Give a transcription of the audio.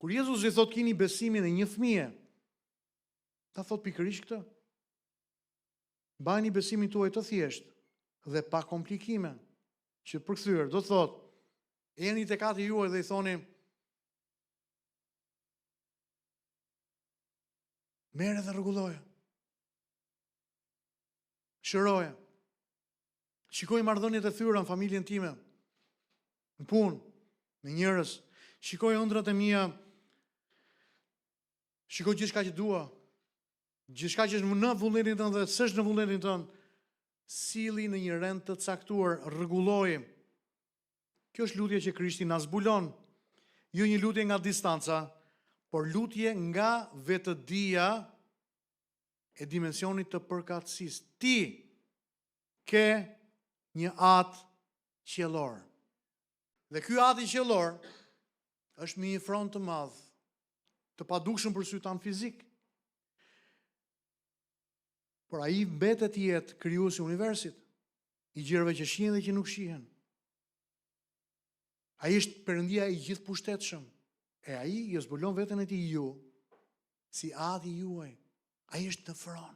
Kur Jezusi thotë kini besimin e një fëmije, ta thotë pikërisht këtë. Mbajeni besimin tuaj të thjeshtë dhe pa komplikime, që përkthyer do të thotë ejani tek ati juaj dhe i thoni Merre dhe rregulloje. Shëroje. Shikoj marrëdhëniet e thyera në familjen time, në punë, me njerëz. Shikoj ëndrrat e mia. Shikoj gjithçka që dua. Gjithçka që është në vullnetin tënd dhe s'është në vullnetin tënd, silli në një rend të caktuar, rregulloji. Kjo është lutja që Krishti na zbulon. Jo një lutje nga distanca, por lutje nga vetëdija e dimensionit të përkatësisë. Ti ke një atë qiellor. Dhe ky ati qiellor është me një fron të madh, të padukshëm për sytë tanë fizik. Por ai mbetet të jetë krijuesi i universit, i gjërave që shihen dhe që nuk shihen. Ai është Perëndia i gjithëpushtetshëm. E ai ju zbulon veten e tij ju si ati juaj. Ai është në fron.